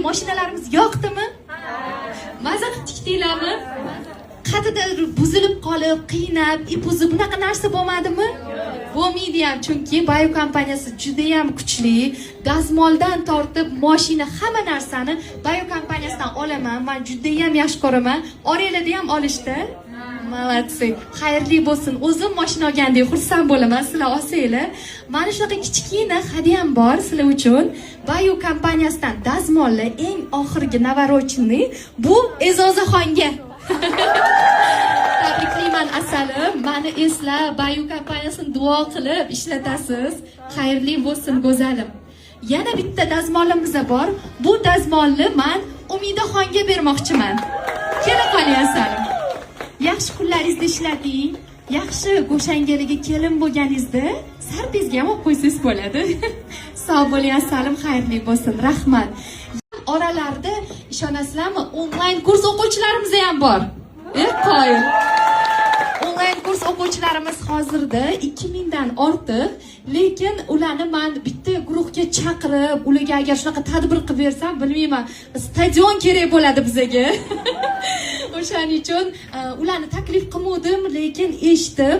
Mashinalarimiz yoqdimi? Maza qilib tikdinglarmi? Qayerdadir buzilib qolib, qiynab, ip uzib, bunaqa narsa bo'lmadimi? Bo'lmaydi ham, chunki Bayu kompaniyasi juda ham kuchli. Dazmoldan tortib mashina, hamma narsani Bayu kompaniyasidan olaman. Men juda ham yaxshi ko'raman. Oranglarda ham olishdi. Молодцы. Xayrli bo'lsin. O'zim mashina olgandek xursand bo'laman, sizlar olsanglar. Mana shunaqa kichkina hadiyam bor sizlar uchun. Bayu kompaniyasidan dazmollar eng oxirgi навороченный, bu E'zozaxonga. Tabriklayman, asalim. Mani eslab, Bayu kompaniyasini duo qilib ishlatasiz. Xayrli bo'lsin, go'zalim. Yana bitta dazmolimiz bor. Bu dazmolni man Umidaxonga bermoqchiman. Kela qoling, asalim. Yaxshi kunlaringizda ishlating. Yaxshi go'shangaliga kelin bo'lganingizda sarpingizga ham olib qo'ysangiz bo'ladi. Sog' bo'ling, asalim, xayrli bo'lsin. Rahmat. Oralarida ishonasizlarmi, onlayn kurs o'quvchilarimiz ham bor. Qoyil. Onlayn kurs o'quvchilarimiz hozirda 2000 dan ortiq, lekin ularni man bitta guruhga chaqirib, ularga agar shunaqa tadbir qilib bersam, bilmayman, stadion kerak bo'ladi bizaga. O'shaning uchun ularni taklif qilmovdim, lekin eshitib,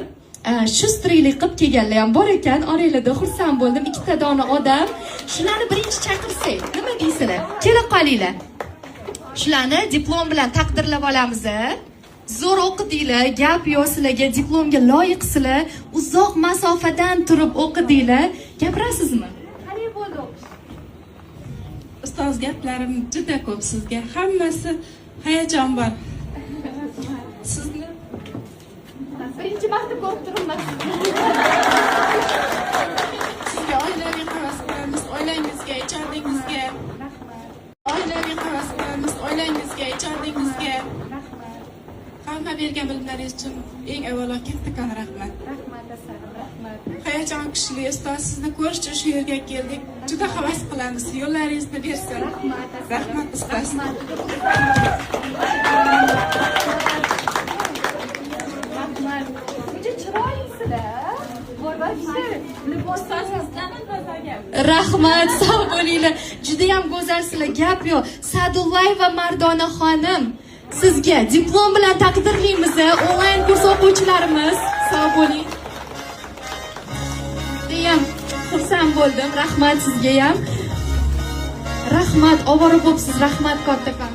шустрый lik qilib kelganlar ham bor ekan. Oranglarda xursand bo'ldim. Ikkita dona odam. Shularni birinchi chaqirsak, nima deysizlar? Kela qolinglar. Shularni diplom bilan taqdirlab olamiz. Zo'r o'qidinglar, gap yo'q sizlarga, diplomga loyiqsizlar. Uzoq masofadan turib o'qidinglar. Gapirasizmi? Qalay bo'ldi o'qish? Ustoz, gaplarim juda ko'p sizga. Hammasi hayajon bor. Sizni Birinchi marta ko'rib turibman. Sizga oilaviy havas qilamiz, oilangizga, ijodingizga. Oilaviy havas qilamiz, oilangizga, ijodingizga. Hamma bergan bilimlaringiz uchun eng avvalo kattakon rahmat. Rahmat, asalim, rahmat. Hayajon kuchli, ustoz, sizni ko'rish uchun shu yerga keldik. Juda havas qilamiz. Yo'llaringizni bersin. Rahmat, asalim. Rahmat, ustoz. Rahmat. Rahmat. Juda chiroylisizlar. Voy, вообще, libosingiz. Rahmat, sog' bo'linglar. Juda ham go'zalsizlar, gap yo'q. Sadullayeva Mardona xonim, sizga diplom bilan taqdirlaymiz, onlayn kurs o'quvchilarimiz. Sog' bo'ling. Judayam xursand bo'ldim. Rahmat sizga ham. Rahmat, ovora bo'libsiz. Rahmat kattakon.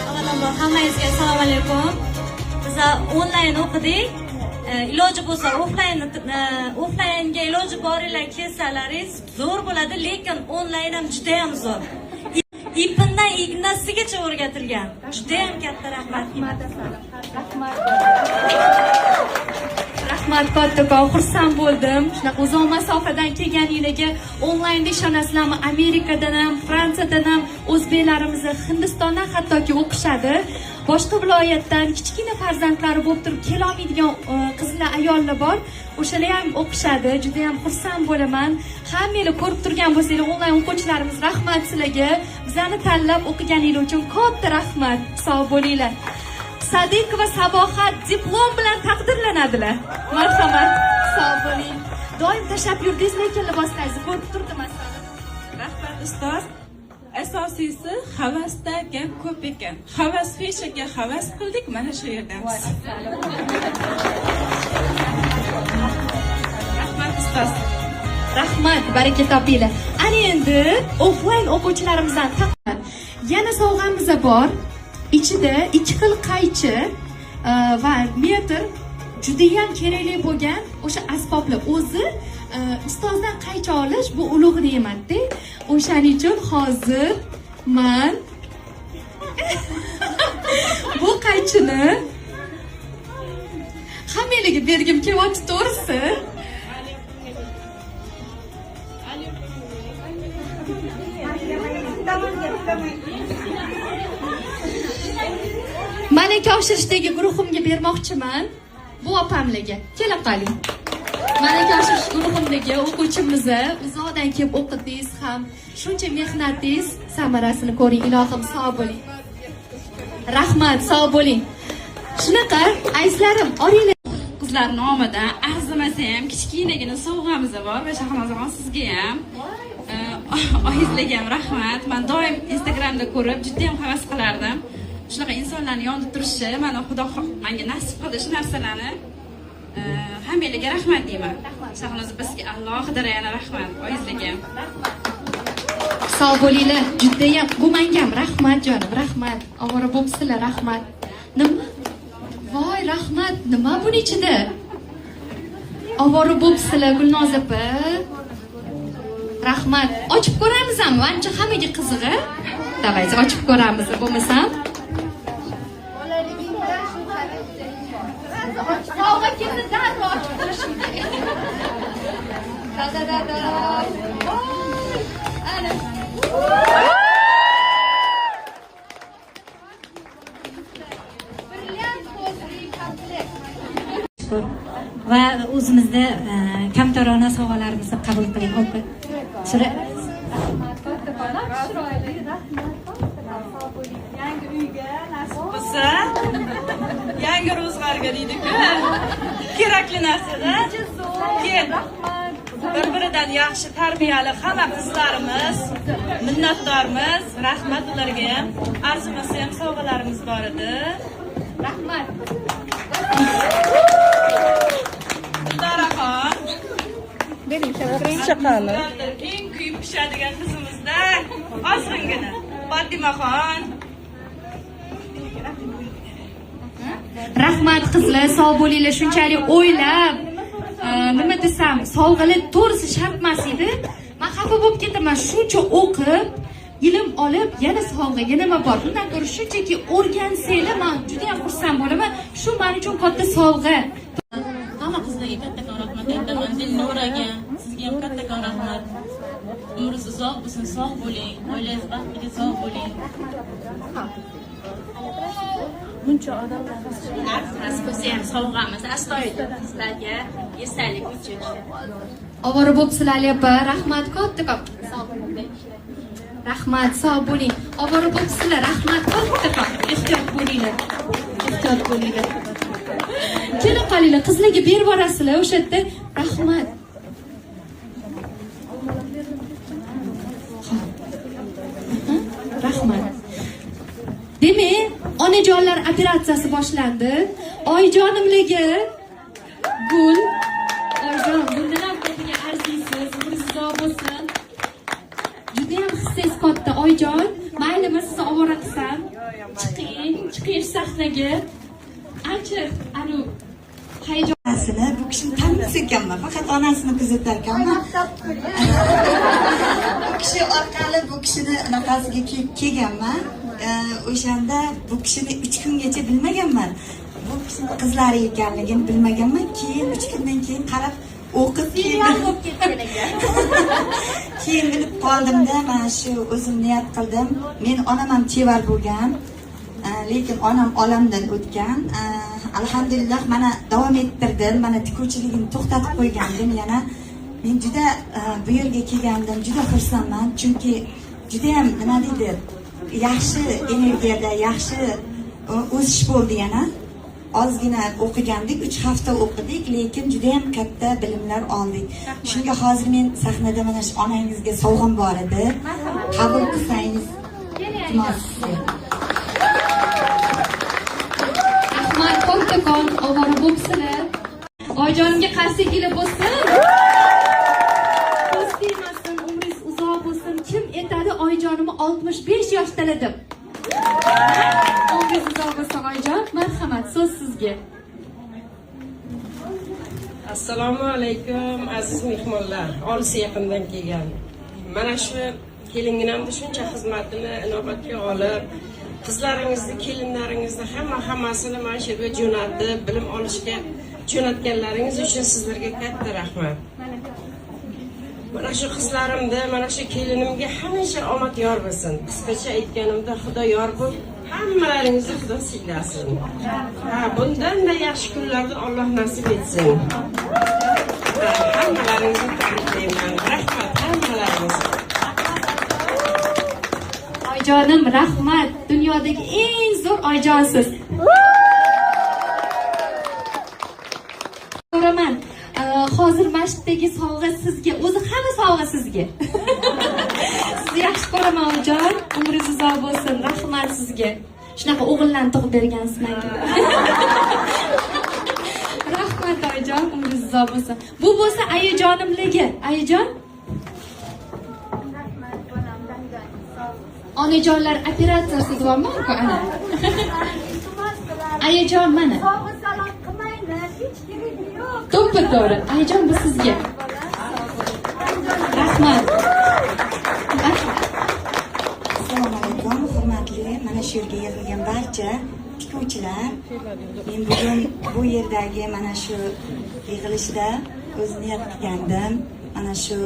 Avvalambor hammangizga assalomu alaykum. Biz onlayn o'qidik. Iloji bo'lsa offlaynga iloji boringlar, kelsalaringiz zo'r bo'ladi, lekin onlayn ham juda ham zo'r. Ipindan ignasigacha o'rgatilgan. Juda ham katta rahmat. Rahmat, asalim. Rahmat. Rahmat kattakon, xursand bo'ldim. Shunaqa uzoq masofadan kelganinglarga. Onlaynda ishonasizlarmi, Amerikadan ham, Fransiyadan ham o'zbeklarimiz, Hindistondan hattoki o'qishadi. Boshqa viloyatdan kichkina farzandlari bo'lib turib kelolmaydigan qizlar, ayollar bor. O'shalar ham o'qishadi. Juda ham xursand bo'laman. Hammanglar ko'rib turgan bo'lsanglar, onlayn o'quvchilarimiz, rahmat sizlarga. Bizlarni tanlab o'qiganinglar uchun katta rahmat. Sog' bo'linglar. Sadiqova Sabohat diplom bilan taqdirlanadilar. Marhamat, sog' bo'ling. Doim tashlab yurdingiz, lekin liboslaringizni ko'rib turdim, asalim. Rahmat, ustoz. Asosiysi, havasda gap ko'p ekan. Havas feshaga havas qildik, mana shu yerdamiz. Rahmat, ustoz. Rahmat, baraka topinglar. Ana endi offlayn o'quvchilarimizdan taqdim. Yana sovg'amiz bor. Ichida ikki xil qaychi va metr, judayam kerakli bo'lgan o'sha asboblar. O'zi ustozdan qaychi olish bu ulug' ne'matda. O'shaning uchun hozir man bu qaychini hammanglarga bergim kelyapti, to'g'risi. Malaka oshirishdagi guruhimga bermoqchiman. Bu opamlarga. Kela qoling. Malaka oshirish guruhimdagi o'quvchimiz uzoqdan kelib o'qidingiz ham, shuncha mehnatingiz samarasini ko'ring, ilohim, sog' bo'ling. Rahmat, sog' bo'ling. Shunaqa, azizlarim, oringlar. Qizlar nomidan arzimasa ham kichkinagina sovg'amiz bor va Shahnozaxon, sizga ham. Oyingizlarga ham rahmat. Man doim Instagramda ko'rib, juda ham havas qilardim. Shunaqa insonlarni yonida turishi, mana Xudo menga nasib qildi shu narsalarni. Hammanglarga rahmat deyman. Shahnoza bizga alohida yana rahmat, oyingizlarga ham. Sog' bo'linglar, judayam. Bu menga ham rahmat, jonim, rahmat. Ovora bo'libsizlar, rahmat. Nima? Voy, rahmat. Nima buni ichida? Ovora bo'libsizlar, Gulnoz opa. Rahmat. Ochib ko'ramizmi? Ancha hammaga qizig'i. Давайте ochib ko'ramiz, bo'lmasam. Bolaligingdan shu xaraktering bor. Sovg'a kelsa darrov ochib ko'rishim kerak. Da da da da. Voy! Ana. Brilliant ko'zli komplekt. Shukur. Va o'zimizni kamtarona sovg'alarimizni qabul qiling. Opa. Rahmat, kattakon, chiroyli, rahmat. Sog' bo'ling. Yangi uyga nasib bo'lsa, yangi ro'zg'orga deydi-ku. Kerakli narsada. Keyin bir-biridan yaxshi tarbiyali hamma qizlarimiz, minnatdormiz. Rahmat ularga ham. Arzimasa ham sovg'alarimiz bor edi. Rahmat. Dildoraxon. Chaqani. Eng kuyib pishadigan qizimizdan ozg'ingina. Fotimaxon. Rahmat qizlar, sog' bo'linglar. Shunchalik o'ylab, nima desam, sovg'alar to'g'risi shart emas edi. Men xafa bo'lib ketaman, shuncha o'qib, ilm olib, yana sovg'aga nima bor? Undan ko'ra shunchaki o'rgansanglar, men juda ham xursand bo'laman. Shu men uchun katta sovg'a. Hamma qizlarga kattakon rahmat aytaman. Dilnoraga, sizga ham kattakon rahmat. Umringiz uzoq bo'lsin, sog' bo'ling, oilangiz baxtli, sog' bo'ling. Arzimas bo'lsa ham sovg'amiz astoydil qizlarga esdalik uchun. Ovora bo'psizlar, Ali opa, rahmat kattakon. Sog' bo'ling. Rahmat, sog' bo'ling. Ovora bo'psizlar, rahmat kattakon. Ehtiyot bo'linglar. Ehtiyot bo'linglar. Kelib qolinglar, qizlarga berib yuborasizlar o'sha yerda. Rahmat. Rahmat. Demak, onajonlar operatsiyasi boshlandi. Oyijonimlarga gul. Oyijon, bundan ham ko'piga arziysiz, umringiz uzoq bo'lsin. Juda ham hissangiz katta, oyijon. Mayli, men sizni ovora qilsam. Chiqing, chiqing sahnaga. Ancha anu hayajon Onasini, bu kishini tanimas ekanman, faqat onasini kuzatar ekanman. Bu kishi orqali bu kishini anaqasiga kelganman. O'shanda bu kishini 3 kungacha bilmaganman. Bu kishini qizlari ekanligini bilmaganman. Keyin 3 kundan keyin qarab o'qib keyin bilib qoldimda, mana shu o'zim niyat qildim. Men onam ham chevar bo'lgan, lekin onam olamdan o'tgan. Alhamdulillah, mana davom ettirdim. Mana tikuvchiligimni to'xtatib qo'ygandim yana. Men juda bu yerga kelgandim, juda xursandman, chunki juda ham nima deydi, yaxshi energiyada, yaxshi o'sish bo'ldi yana. Ozgina o'qigandik, 3 hafta o'qidik, lekin juda ham katta bilimlar oldik. Shunga hozir men sahnada mana shu onangizga sovg'am bor edi. Qabul qilsangiz, iltimos sizga. Rahmat kattakon, ovora bo'psizlar. Oyijonimga qarsaklar bo'lsin. Ko'z tegmasin, umringiz uzoq bo'lsin. Kim aytadi oyijonimni 65 yoshdalar deb? Umringiz uzoq bo'lsin oyijon. Marhamat, so'z sizga. Assalomu alaykum aziz mehmonlar, olis yaqindan kelgan. Mana shu kelinginamni shuncha xizmatini inobatga olib, qizlaringizni, kelinlaringizni hammasini mana shu yerga jo'natib, bilim olishga jo'natganlaringiz uchun sizlarga katta rahmat. Mana shu qizlarimda, mana shu kelinimga hamisha omad yor bo'lsin. Qisqacha aytganimda Xudo yor bo'lib, hammalaringizni Xudo siylasin. Ha, bundan-da yaxshi kunlarni Alloh nasib etsin. Hammalaringizni tabriklayman. Rahmat hammalaringizga. Oyijonim, rahmat. Dunyodagi eng zo'r oyijonsiz. Ko'raman. Hozir masjiddagi sovg'a sizga, o'zi hamma sovg'a sizga. ko'raman, oyijon. Umringiz uzoq bo'lsin. Rahmat sizga. Shunaqa o'g'illarni tug'ib bergansiz menga. Rahmat, oyijon, umringiz uzoq bo'lsin. Bu bo'lsa ayajonimligi. Ayajon? Rahmat, bolam, sog' bo'lsin. Onajonlar operatsiyasi deyapman-ku, ana. Ayajon mana. Sog'u salom qilmaymiz, hech keragi yo'q. To'ppa to'g'ri. Ayajon, bu sizga. Rahmat. Assalomu alaykum, hurmatli mana shu yerga yig'ilgan barcha tikuvchilar. Men bugun bu yerdagi mana shu yig'ilishda o'z niyat qilgandim. Mana shu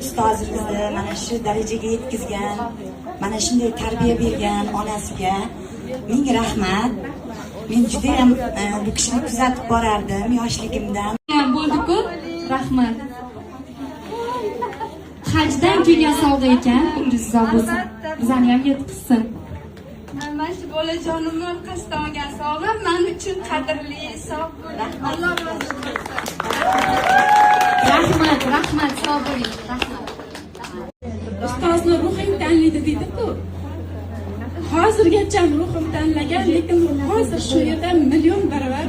ustozimizni mana shu darajaga yetkazgan, mana shunday tarbiya bergan onasiga ming rahmat. Men judayam bu kishini kuzatib borardim yoshligimdan. Ham bo'ldi-ku. Rahmat. Hajdan kelgan sovg'a ekan, umringiz uzoq bo'lsin. Bizani ham yetkazsin. Mana shu bolajonimni orqasidan olgan sovg'am men uchun qadrli, sog' bo'ling. Alloh rozi bo'lsin. Rahmat, rahmat, sog' bo'ling. Rahmat. Ustozni ruhing tanlaydi deydi-ku. Hozirgacha ruhim tanlagan, lekin hozir shu yerda million baravar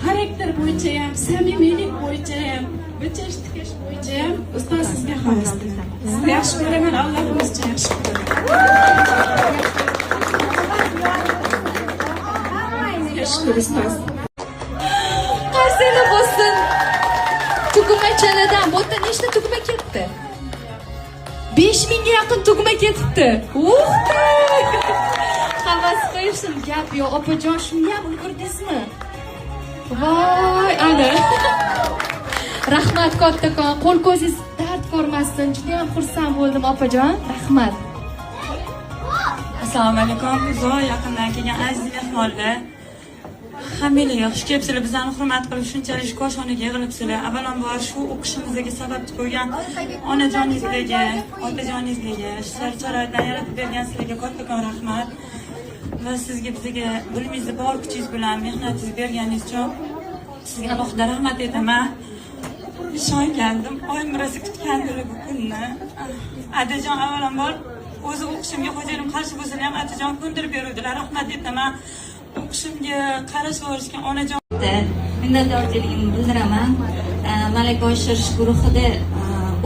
xarakter bo'yicha ham, samimiylik bo'yicha ham, bichish tikish bo'yicha ham ustoz sizga xosdir. Sizni yaxshi ko'raman, Alloh o'zicha yaxshi ko'radi. Sizga shukur ustoz. Qarsanglar bo'lsin. Tugmachalardan bu yerda nechta tugma ketdi? 5000 ga yaqin tugma ketibdi. Ух ты! Havas qo'yishsin, gap yo'q. Opajon, shuni ham ulgurdingizmi? Voy, ana. Rahmat kattakon. Qo'l ko'zingiz dard ko'rmasin. Juda ham xursand bo'ldim, opajon. Rahmat. Assalomu alaykum. Uzoq yaqindan kelgan aziz mehmonlar. Hammanglarga xush kelibsizlar. Bizlarni hurmat qilib shunchalik shu koshonaga yig'ilibsizlar. Avvalambor shu o'qishimizga sababchi bo'lgan onajoningizlarga, otajoningizlarga, shart-sharoitlarni yaratib bergan sizlarga kattakon rahmat. Va sizga bizga bilimingizni bor kuchingiz bilan mehnatingizni berganingiz uchun sizga alohida rahmat aytaman. Ishongandim, oyim rosa kutgandilar bu kunni. Adajon avvalambor o'zi o'qishimga xo'jayinim qarshi bo'lsalar ham Adajon ko'ndirib beruvdilar. Rahmat aytaman. O'qishimga qarashib yuborishgan onajon Minnatdorchiligimni bildiraman. Malaka oshirish guruhida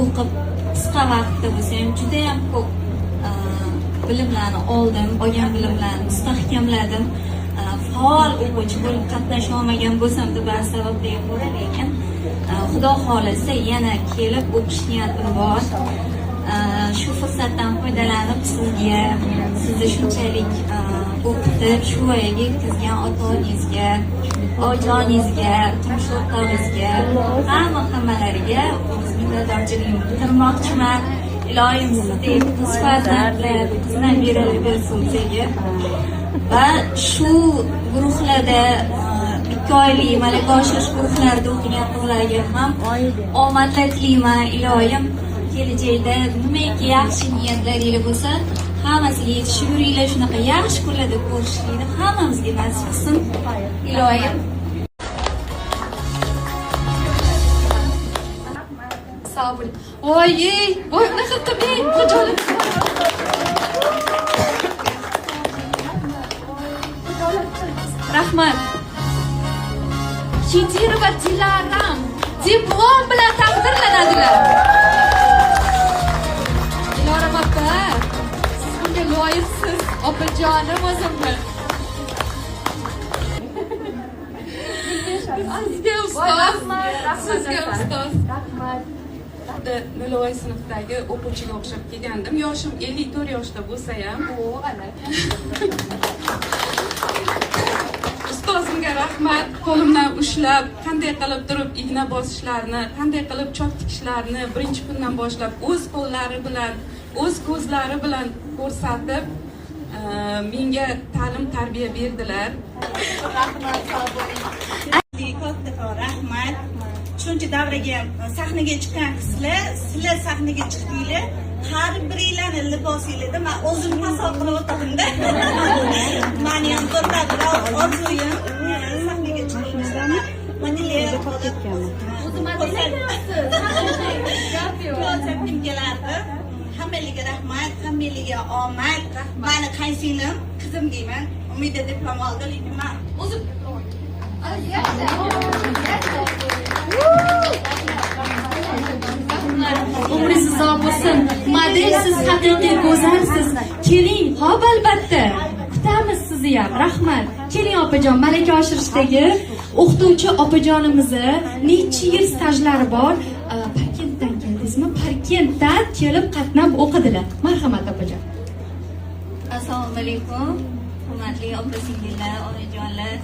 o'qib qisqa vaqtda bo'lsa ham juda ham ko'p bilimlarni oldim, olgan bilimlarni mustahkamladim. Faol o'quvchi bo'lib qatnasha olmagan bo'lsam-da ba'zi sabablarga ko'ra, lekin Xudo xohlasa yana kelib o'qish niyatim bor. Shu fursatdan foydalanib sizga, sizni shunchalik o'qitib shu voyaga yetkazgan ota-onangizga, oyijoningizga, turmush o'rtog'ingizga, hammalariga o'z minnatdorchiligimni bildirmoqchiman. Iloyim sizdek qiz farzandlar, qiz nabiralar bersin sizga. Va shu guruhlarda 2 oylik malaka oshirish guruhlarida o'qigan qizlarga ham omadlar tilayman. Iloyim kelajakda nimaiki yaxshi niyatlaringiz bo'lsa, hammasiga yetishib yuringlar, shunaqa yaxshi kunlarda ko'rishlikni hammamizga nasib qilsin. Iloyim. Sog' bo'ling. Voy, ey, voy, unaqa qilmang, xijolat. Rahmat. Xidirova Dilaram diplom bilan taqdirlanadilar. Diloram opa, siz bunga loyiqsiz, opajonim o'zimni. Sizga ustoz, sizga ustoz. Rahmat. Nolvoy sinfdagi o'quvchiga o'xshab kelgandim. Yoshim 54 yoshda bo'lsa ham, ustozimga rahmat, qo'limdan ushlab, qanday qilib turib igna bosishlarni, qanday qilib chok tikishlarni birinchi kundan boshlab o'z qo'llari bilan, o'z ko'zlari bilan ko'rsatib, menga ta'lim tarbiya berdilar. Rahmat, sog' bo'ling. Kattakon rahmat. Shuncha davraga sahnaga chiqqan qizlar, sizlar sahnaga chiqdinglar. Har biringlarni libosinglarda men o'zim tasavvur qilib o'tirdim-da. Meni ham bir orzuyim sahnaga chiqishni. Modeler O'zi modeler ekansiz. Gap yo'q. Ko'rsatgim kelardi. Hammalarga rahmat, hammalarga omad. Mani qaysinglim, qizim deyman. Umida diplom oldi, lekin man o'zim diplom oldim. Umringiz uzoq bo'lsin. Modelsiz, haqiqiy go'zalsiz. Keling, hop, albatta. Kutamiz sizni ham. Rahmat. Keling opajon, malaka oshirishdagi o'qituvchi opajonimizni necha yil stajlari bor. Parkentdan keldingizmi? Parkentdan kelib qatnab o'qidilar. Marhamat opajon. Assalomu alaykum, hurmatli opa singillar, onajonlar,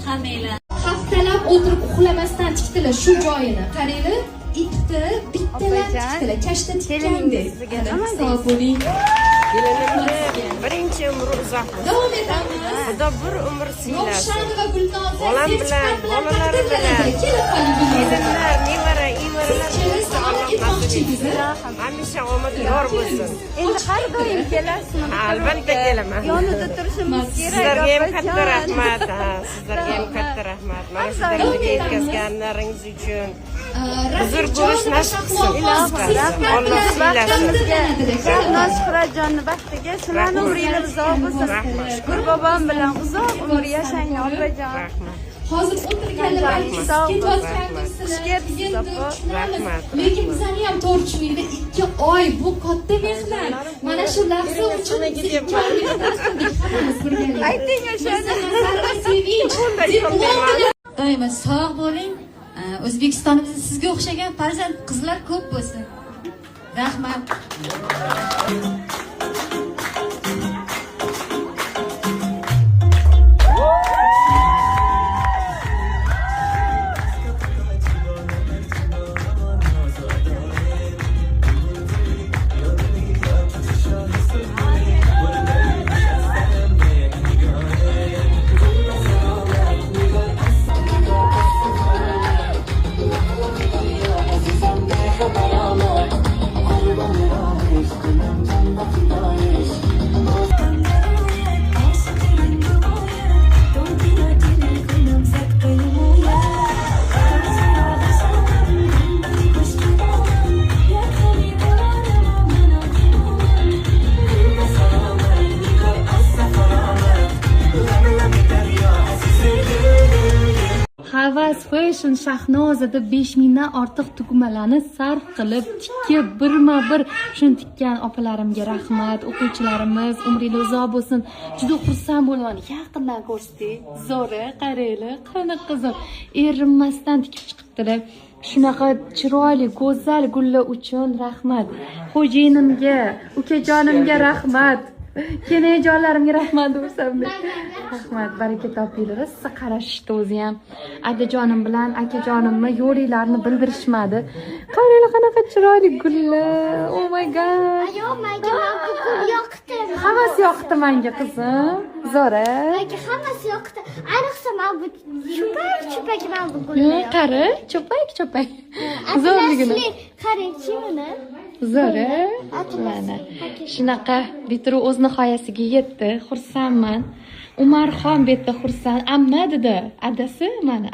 hammanglar. Haftalab o'tirib uxlamasdan tikdilar shu joyini. Qaranglar, ipni bittalab tikdilar, kashta tikkandek. Sog' bo'ling. Kelinimni birinchi umri uzoq bo'lsin. Davom etamiz. Xudo bir umr siylasin. Rovshanova Gulnoza Bolam bilan, sertifikat bilan bolalari bilan. taqdirlanadi. Kelib qoling Gulnoza. Kelinlar, nevara, evaralar Siz bo'lsa salom Alloh nasib etmoqchi etsin. edingiz? Hamisha omad yor bo'lsin. Endi har doim kelasizmi? Albatta kelaman. Yonida turishimiz kerak. Sizlarga ham katta opajon. rahmat. Ha, sizlarga ham katta rahmat. Mana shu darajaga yetkazganlaringiz uchun. Huzur ko'rish nasib qilsin. Alloh siylasin. Shahnoz Shuhratjonni baxtiga sizlarni umringiz uzoq bo'lsin. Rahmat. Shukur bobom bilan uzoq umr yashang opajon. Rahmat. Hozir o'tirganlar balki siz ketayotgandirsizlar, Xush kelibsiz, qiyin opa. tushunamiz. Rahmat. Lekin bizani ham to'g'ri tushuninglar, 2 oy bu katta mehnat. Mana shu lahza uchun biz 2 oy mehnat qildik hammamiz birgalikda. Ayting o'shani. Mirza Nazar va Sevinch diplom bilan Doimo sog' bo'ling. O'zbekistonimizda sizga o'xshagan farzand qizlar ko'p bo'lsin. Rahmat. Havas Fashion Shahnozada 5000 dan ortiq tugmalarni sarf qilib tikib, birma-bir shuni tikkan opalarimga rahmat, o'quvchilarimiz umringiz uzoq bo'lsin. Juda xursand bo'laman. Yaqindan ko'rsatdik. Zo'ri, qaranglar, qanaqa qiziq. Erinmasdan tikib chiqibdilar. Shunaqa chiroyli, go'zal gullar uchun rahmat. Xo'jayinimga, ukajonimga rahmat. Kenajonlarimga rahmat desam. Rahmat, baraka topinglar. Rosa qarashishdi o'zi ham. Adajonim bilan akajonimni yo'ringlarni bildirishmadi. Qaranglar qanaqa chiroyli gullar. Oh my god. Ayol, menga mana bu gul yoqdi. Hammasi yoqdi menga qizim. Zo'ra. Menga hammasi yoqdi. Ayniqsa mana bu chupak chupak mana bu gullar. Qara, cho'pak cho'pak. Zo'rligini. Atlasli, qarangchi buni. Zo'ra. Mana shunaqa bitiruv o'z nihoyasiga yetdi. Xursandman. Umarxon bu yerda xursand. Amma dedi. Adasi mana.